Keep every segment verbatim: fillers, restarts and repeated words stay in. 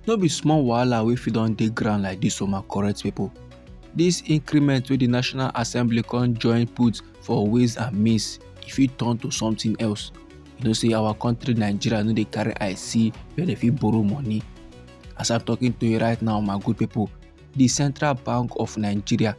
No be small wahala wey fit don dey ground like this o, my correct people. This increment wey the National Assembly come join put for ways and means, e fit turn to something else. You know say our country Nigeria no dey carry eye see where they fit borrow money. As I'm talking to you right now, my good people, the Central Bank of Nigeria,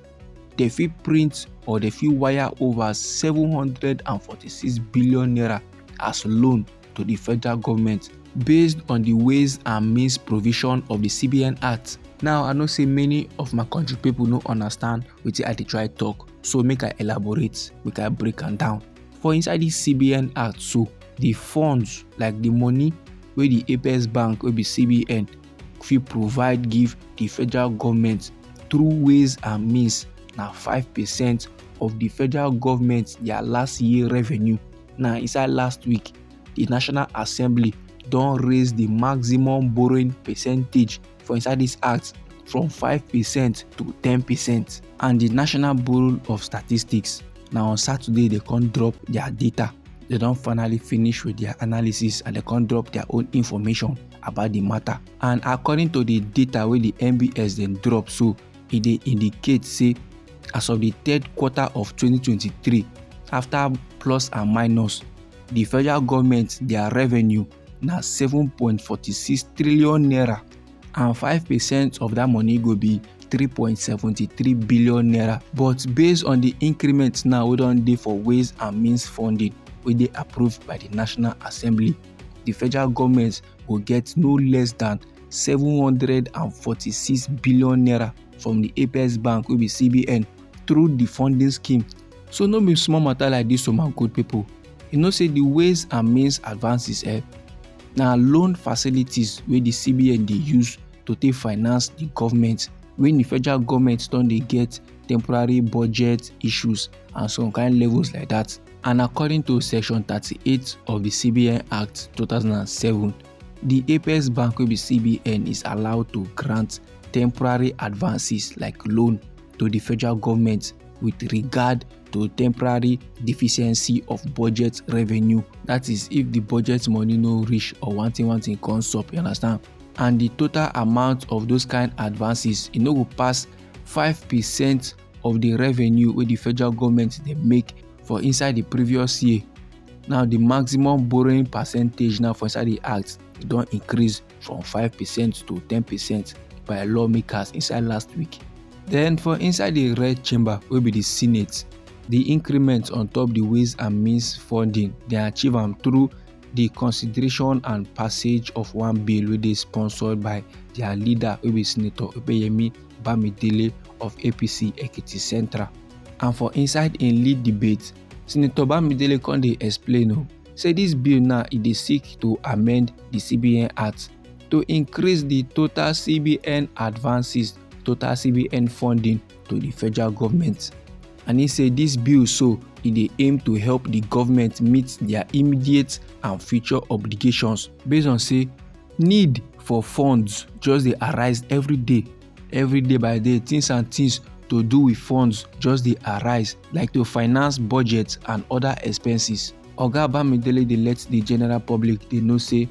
they fit print or they fit wire over seven hundred and forty-six billion naira as loan to the federal government based on the ways and means provision of the C B N Act. Now, I know say many of my country people no understand wetin I dey try talk, so make I elaborate, make I break am down. For inside this C B N Act so, the funds, like the money wey the Apex Bank, wey be C B N, fit provide give the federal government through ways and means na five percent of the federal government their last year revenue. Now, inside last week, the National Assembly don raise the maximum borrowing percentage for inside this act from five percent to ten percent. And the National Bureau of Statistics, now on Saturday, they come drop their data. They don finally finish with their analysis and they come drop their own information about the matter. And according to the data wey the N B S dem drop, so e dey indicate say as of the third quarter of twenty twenty-three, after plus and minus, the federal government, their revenue na seven point forty-six trillion naira, and five percent of that money go be three point seventy-three billion naira. But based on the increment now wey don dey for ways and means funding wey dey approved by the National Assembly, the federal government go get no less than seven hundred and forty-six billion naira from the Apex Bank, wey be C B N, through the funding scheme. So no be small matter like this o, my good people. You know say the ways and means advances, eh, na loan facilities wey the C B N dey use to take finance the government when the federal government don dey get temporary budget issues and some kind levels like that. And according to Section thirty-eight of the C B N Act two thousand and seven, the Apex Bank, wey be C B N, is allowed to grant temporary advances like loan to the federal government with regard to temporary deficiency of budget revenue. That is, if the budget money no reach or one thing, one thing comes up, you understand? And the total amount of those kind advances, e no go pass five percent of the revenue wey the federal government dey make for inside the previous year. Now, the maximum borrowing percentage now for inside the act don increase from five percent to ten percent by lawmakers inside last week. Then for inside the red chamber, wey be the Senate, the increment on top the ways and means funding, they achieve am through the consideration and passage of one bill wey dey sponsored by their leader, wey be Senator Opeyemi Bamidele of A P C Ekiti Central. And for inside im lead debate, Senator Bamidele come dey explain o, say this bill now, e dey seek to amend the C B N Act to increase the total C B N advances, total C B N funding to the federal government. And he say this bill so, e dey aim to help the government meet their immediate and future obligations, based on say need for funds just dey arise every day, every day by day. Things and things to do with funds just dey arise, like to finance budget and other expenses. Oga Bamidele dey let the general public dey know say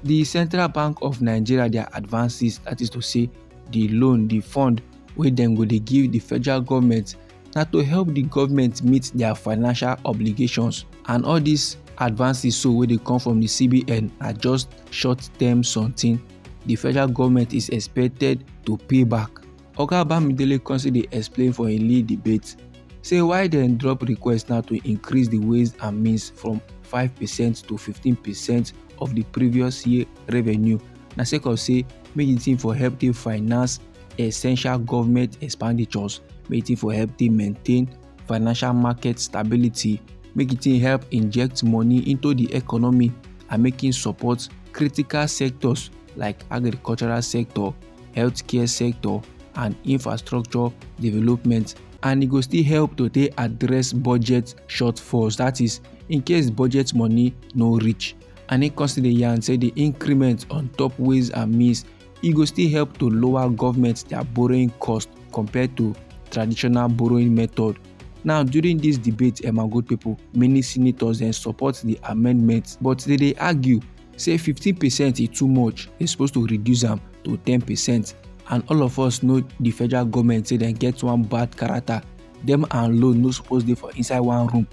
the Central Bank of Nigeria, their advances, that is to say, the loan, the fund wey dem go dey give the federal government, na to help the government meet their financial obligations. And all these advances so wey dey come from the C B N are just short-term something. The federal government is expected to pay back. Oga Bamidele come still dey explain for im lead debate say why dem drop request now to increase the ways and means from five percent to fifteen percent of the previous year revenue. Na sake of say make the thing for help take finance essential government expenditures, make the thing for help take maintain financial market stability, make the thing help inject money into the economy and make it support critical sectors like agricultural sector, healthcare sector, and infrastructure development. And e go still help to take address budget shortfalls, that is, in case budget money no reach. And he come still dey yarn say the increment on top ways and means, e go still help to lower government their borrowing cost compared to traditional borrowing method. Now, during this debate, eh, my good people, many senators dem support the amendment, but they dey argue Say fifteen percent is too much, they supposed to reduce am to ten percent. And all of us know the federal government say dem get one bad character. Dem and loan no suppose dey for inside one room.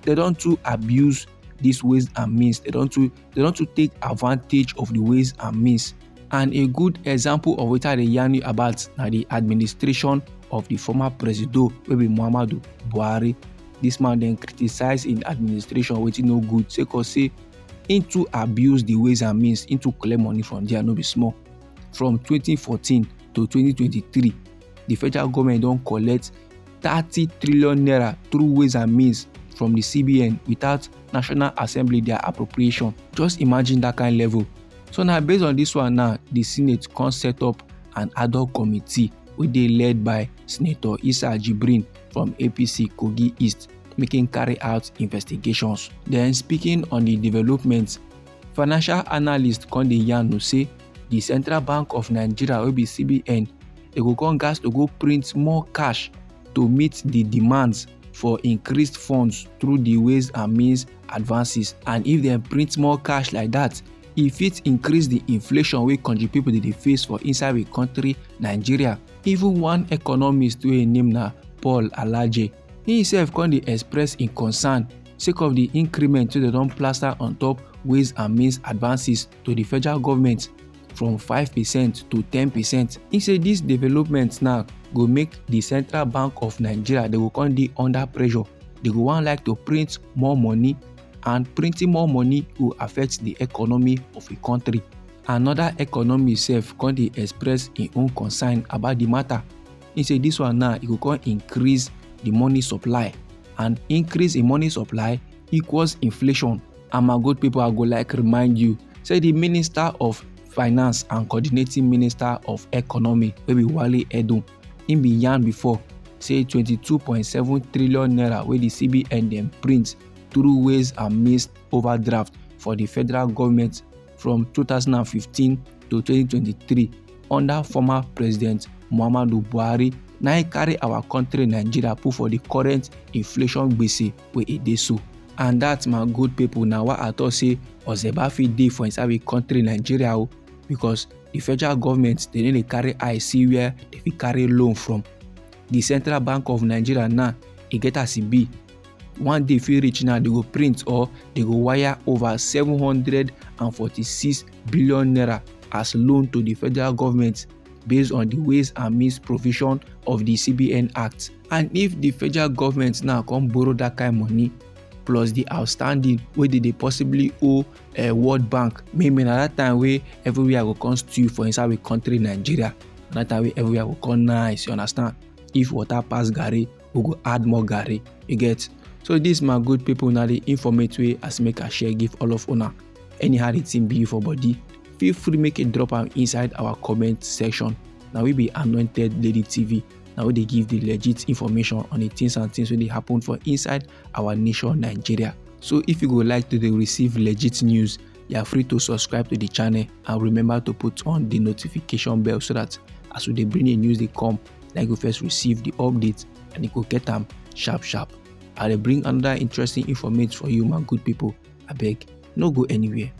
They don too abuse these ways and means. They don too they don too take advantage of the ways and means. And a good example of wetin I dey yarn you about na the administration of the former presido wey be Muhammadu Buhari. This man dem criticize im administration wetin no good, sake of say im too abuse the ways and means, im too collect money from there no be small. From twenty fourteen to twenty twenty-three, the federal government don collect thirty trillion naira through ways and means from the C B N without National Assembly their appropriation. Just imagine that kind level. So now, based on this one now, the Senate come set up an ad hoc committee wey dey led by Senator Isa Jibrin from A P C Kogi East, make im carry out investigations. Then, speaking on the development, financial analysts come dey yarn say the Central Bank of Nigeria, wey be C B N, they go come gas to go print more cash to meet the demands for increased funds through the ways and means advances. And if dem print more cash like that, e fit increase the inflation wey country people dey dey face for inside the country, Nigeria. Even one economist wey im name na Paul Alaje, he himself come dey express im concern sake of the increment wey dem don plaster on top ways and means advances to the federal government from five percent to ten percent. He say this development now go make the Central Bank of Nigeria, they go come dey under pressure. They go wan like to print more money, and printing more money go affect the economy of a country. Another economist sef come dey express im own concern about the matter. He say this one now, e go come increase the money supply, and increase in money supply equals inflation. And my good people, I go like remind you say the Minister of Finance and Coordinating Minister of Economy, wey be Wale Edun, im bin yarn before say twenty-two point seven trillion naira wey the C B N dem print through ways and means overdraft for the federal government from two thousand and fifteen to twenty twenty-three under former President Muhammadu Buhari, na im carry our country Nigeria put for the current inflation gbese wey e dey so. And that, my good people, na why I talk say Ozeba fit dey for inside the country Nigeria o, because the federal government, they no dey carry eye see where they fit carry loan from. The Central Bank of Nigeria now, e get as e be. One day fit reach now, they go print or they go wire over seven hundred and forty-six billion naira as loan to the federal government based on the ways and means provision of the C B N Act. And if the federal government now come borrow that kind money, plus the outstanding wey they dey possibly owe uh, World Bank, maybe na that time wey everywhere go come stew for inside we country Nigeria, na that time wey everywhere go come nice, you understand? If water pass garri, we go add more garri, you get? So this, my good people, na the informate way as make I share give all of una. Anyhow the thing be you for body, feel free make a drop am inside our comment section. Now we be Anointed Lady T V. Now we dey give the legit information on the things and things wey dey happen for inside our nation Nigeria. So if you go like to dey receive legit news, you are free to subscribe to the channel and remember to put on the notification bell so that as we dey bring the news dey come, na you go first receive the update and you go get am sharp sharp. I dey bring another interesting informate for you, my good people. Abeg, no go anywhere.